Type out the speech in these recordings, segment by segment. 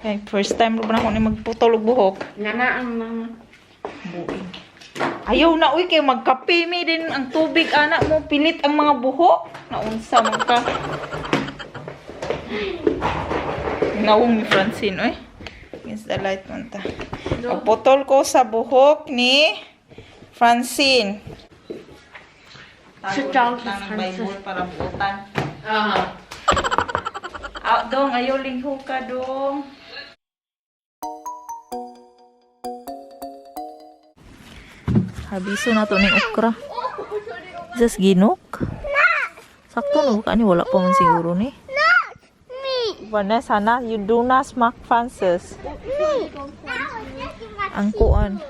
Okay, first time ro na ako ni magputol og buhok. Nga na ang mga Buing. Ayaw na uy kay magkape mi din ang tubig anak mo pilit ang mga buhok. Naunsa man ka. Nawong ni Francine oy. Against the light man ta. Pagputol ko sa buhok ni Francine. Sa tawag sa sa Bible para buotan. Aha. Ah, dong, ayaw lingho ka, dong. Habiso na to ning okra. Just ginok. Sakto no ka ni wala pa man siguro ni. Vanessa na, you do not smack fences. Ang kuan.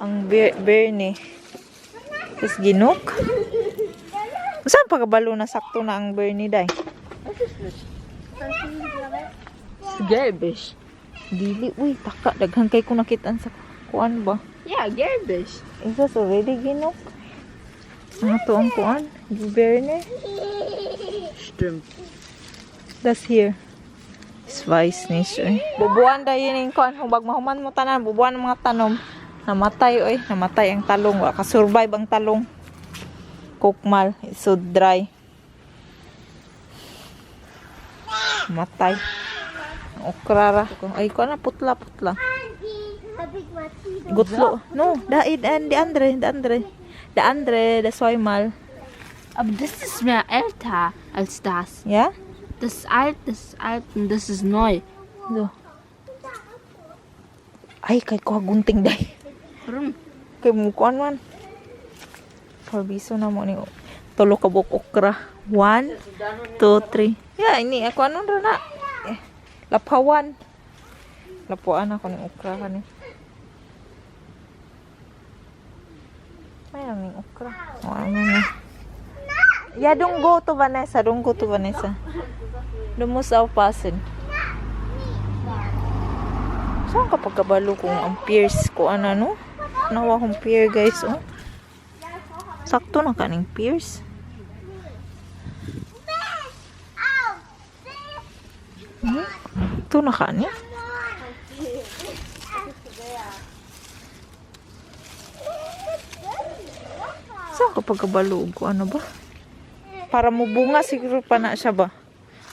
Ang Bernie. Just ginok. Saan pagkabalo na sakto na ang Bernie day? Gerbisch. Dili, uy, taka. Daghan kay ko nakitaan sa kuan ba? Ja, Gerbisch. Is this already ginok? Ano to ang kuan? Bernie? Stimmt. Das here. Ich weiß nicht, eh. Bubuan dayon yung kuan. Hubag mahuman mo tanan. Bubuan ang mga tanom. Namatay, oy. Namatay ang talong. Wa ka-survive ang talong. Kukmal. It's so dry. Matay. Ang okra ra. Ay, kuan na. Putla, putla. Gutlo. No, da and the andre, the andre. The andre, the zweimal. Aber das ist mehr älter als das. Yeah? Das ist alt und das ist neu. So. Ay, kay kuha gunting day. Warum? Kay mukuan man. Parbiso na mo ni tulo ka buok okra. One, two, three. Yeah, ini ako anong ra na. Eh, lapawan. Lapuan ako ni okra kani. May lang ning okra. O, ano na. Yeah, don't go to Vanessa. Don't go to Vanessa. Du musst aufpassen. Saan ka pagkabalo kung ang pierce ko ano no? Nawa akong pier guys oh. Sakto na kaning pierce. Ito na kani? Saan ka pagkabalo ko ano ba? Para mubunga siguro pa na siya ba?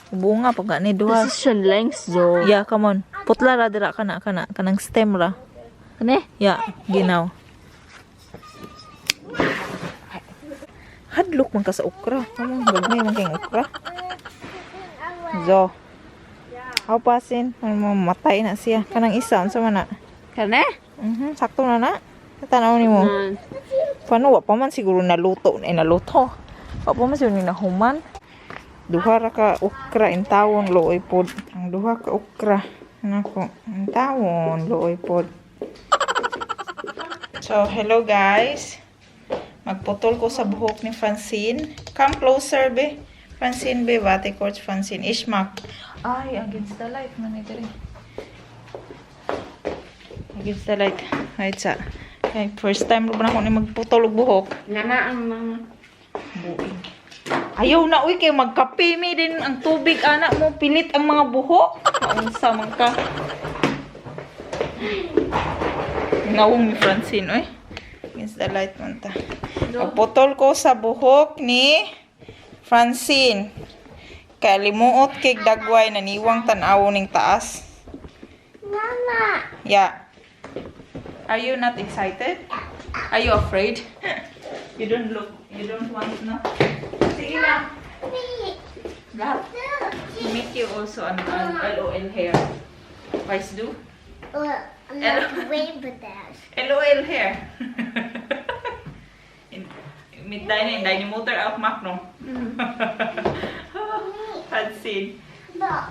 Bunga pag ni duha. Das ist schon längst so. Yeah, come on. Putla ra dira kana kana kanang stem ra. Ne? Yeah, ginaw. Hadlok man ka sa okra. Come on, gagmay man kayong okra. So. How pasin? Ano matay na siya. Kanang isa unsa man na? Kane? Sakto na na. Tanaw nimo. Nein. Paano wa pa man siguro naluto eh naluto. Wa pa man siguro ni nahuman. Duha ra ka okra intawon luoy pod. Ang duha ka okra. Nako, intawon luoy pod. So, hello guys. Magputol ko sa buhok ni Francine. Come closer, be. Francine, be. Bate coach Francine. Ishmak. Ay, against the light. Man, ito rin. Against the light. Wait sa. Okay, first time ro na ako ni magputol og buhok. Nga na ang mga Buing. Ayaw na uy kay magkape mi din ang tubig anak mo pilit ang mga buhok. Naunsa man ka. Nawong ni Francine oy. Against the light man ta. Pagputol ko sa buhok ni Francine. Kay limuot kay dagway naniwang tan-aw ning taas. Mama. Yeah. Are you not excited? Are you afraid? You don't look, you don't want, no? Sige lang. Me. Lahat. Make you also an LOL hair. Weißt du? Well, I'm not wait for that. LOL hair. Mit deine, deine Mutter auch macht noch. Hat sie. No.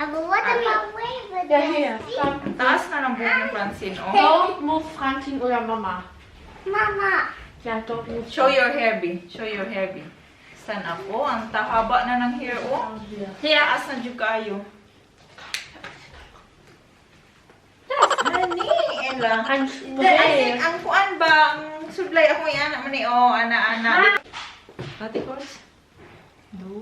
Aber what about wait for Ja, that? hier. Ang taas na ng buhok ni Francine, oh. Don't move Francine oder Mama. Mama. Ja, don't move. Show your hair, B. Show your hair, B. Stand up. Oh, ang tahaba na ng hair, oh. Hier. Taas na jud kaayo. Honey, Ella. Ein Ang, Spray. ang kuan ba? Ang sudlay ako ana man ni oh, ana ana. Ate course. Do.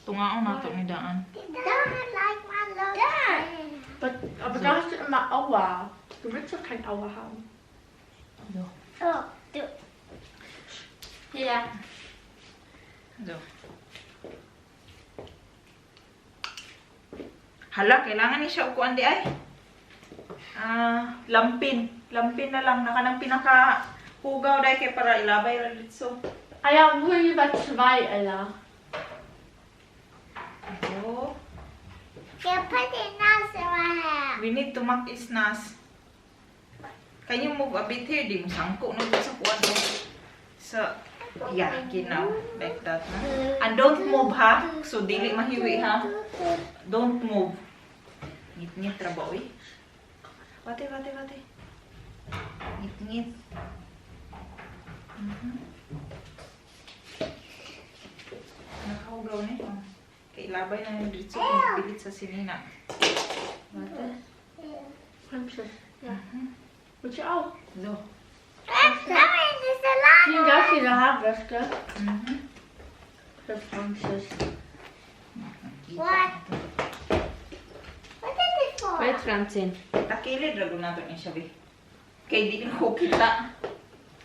Tungaon nato ni daan. Don't like my lotion. But, aber da hast du immer Aua. Du willst doch kein Aua haben. Do. Oh, du. Ja. Do. Hala, kailangan ni siya og kuan di ay. Ah, lampin. Lampin na lang naka nang pinaka hugaw dai kay para ilabay ra ditso. Ah ja, nur lieber zwei, Ella. Oh, You put it nose in my hair. we need to make isnas. Can you move a bit here? Di mo sangko na sa kuan do. So, yeah, ginaw. Like that na. And don't move ha. So, dili mahiwi ha. Don't move. Ngit-ngit ra ba oy? Wate, wate, wate. Ngit-ngit. Nakahugaw ni. Oh. Kay ilabay na yung dritso kung pilit sa sinina. Wate. Francis. Ja. Willst du auch? So. Nein, das ist allein. Vielen Dank für die Haarwäsche. Für Francis. What? What is it for? Wait, Francine. Takilid ra gud nato ni siya bi. Kay di ko kita.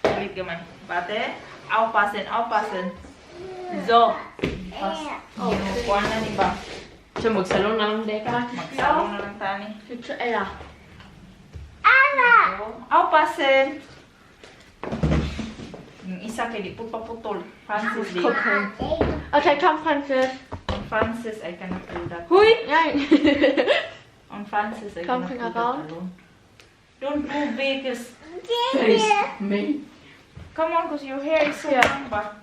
Kilid gamay. Bate, aufpassen, aufpassen. So. Pas. Oh, kuan na ni ba? So, magsalon na lang, Deka. Magsalong na lang tani. Für zu Ella. Anna. Aufpassen. Yung isa kay di po paputol. Francis di. Okay. Okay, komm, Francis. On Francis, I cannot do that. Hui! Nein. On Francis, I Komm, cannot do Finger that raus. alone. Don't move because Me. Come on, 'cause your hair is so long ba?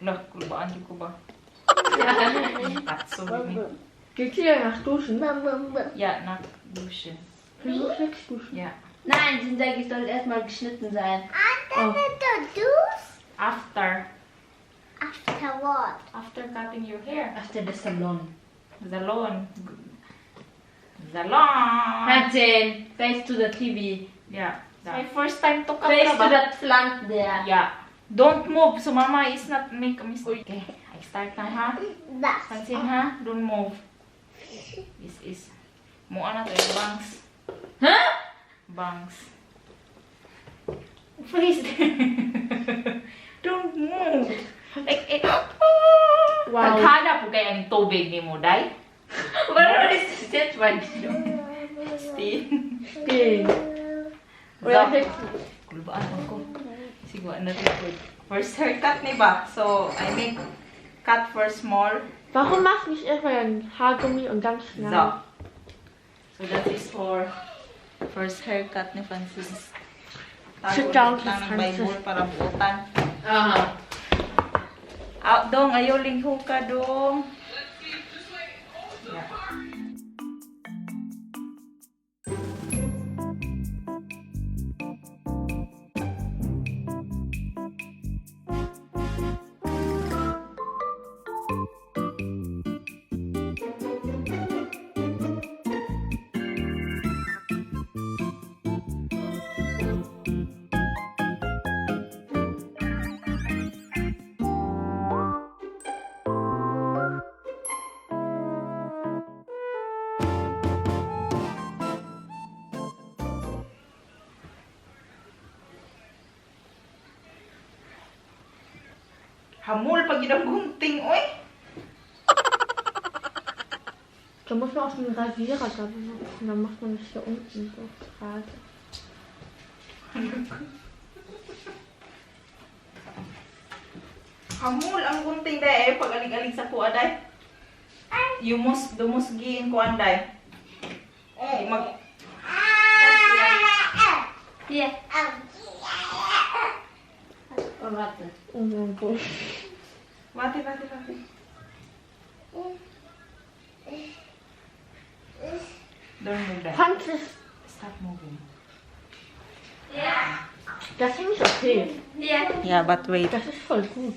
Lah, kulbaan di ko ba? Atso ni. Geht ihr nach Duschen? Ja, nach duschen. Wieso fix duschen? Ja. Nein, sie sagt, ich soll erstmal geschnitten sein. After the douche? After. After what? After cutting your hair. After the salon. Salon. Salon. Francine, face to the TV. Yeah. My first time to cut Face ra ba? to that plant there. Yeah. Don't move. So mama is not make a mistake. Okay. I start now, ha? Das. Pansin ha? Don't move. This is mo na to yung bangs. Huh? Bangs. Please. Don't move. Like, eh, Wow. Taghala po kay ang tubig ni mo, day. Warum ist das jetzt mein Stin. Gehen. Oder So. Kulbaan ako. Sigwa na rin. First haircut ni ba? So, I make cut for small. Warum machst du nicht erstmal ein Haargummi und dann schneiden? So. So, that is for first haircut ni Francis. Sit Tago down, lang ng Francis. Bible para buotan. Aha. Out dong, ayaw lingho ka dong. Yeah. Hamul pag yun ang gunting, oy. Da muss man auch so einen Rasierer da benutzen. Dann macht man das hier unten so gerade. Hamul ang gunting day eh, pag alig-alig sa kuha day. You must, du musst giin kuan day. Mag, Hier. Oh, warte. Oh mein Gott. Warte, warte, warte. Don't move that. Francis, Stop moving. Das finde ich okay. Hier. Yeah, but wait. Das ist voll gut.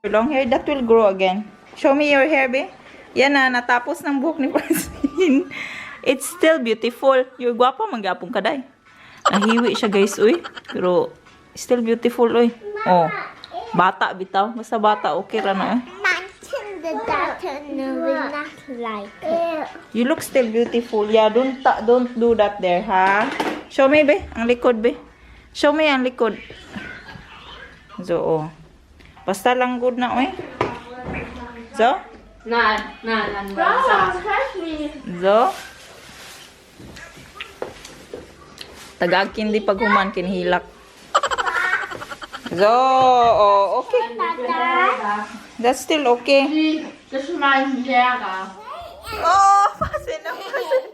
Long hair, that will grow again. Show me your hair, be. Yan na, natapos ng buhok ni Francine. It's still beautiful. You're gwapa, man gyapon ka day. Nahiwi siya, guys, uy. Pero, still beautiful, uy. Oh. Bata, bitaw. Basta bata, okay ra na, eh. Manchen the data no will not like it. You look still beautiful. Yeah, don't do that there, ha? Show me, be. Ang likod, be. Show me ang likod. So, oh. Basta lang good na, oy. So? Nein, nein, nein. Wow, touch me. So? Tagagkin di paghuman, kinhilak. So, oh, okay. That's still okay. Das ist mein Lehrer. Oh, pasin na, pasin.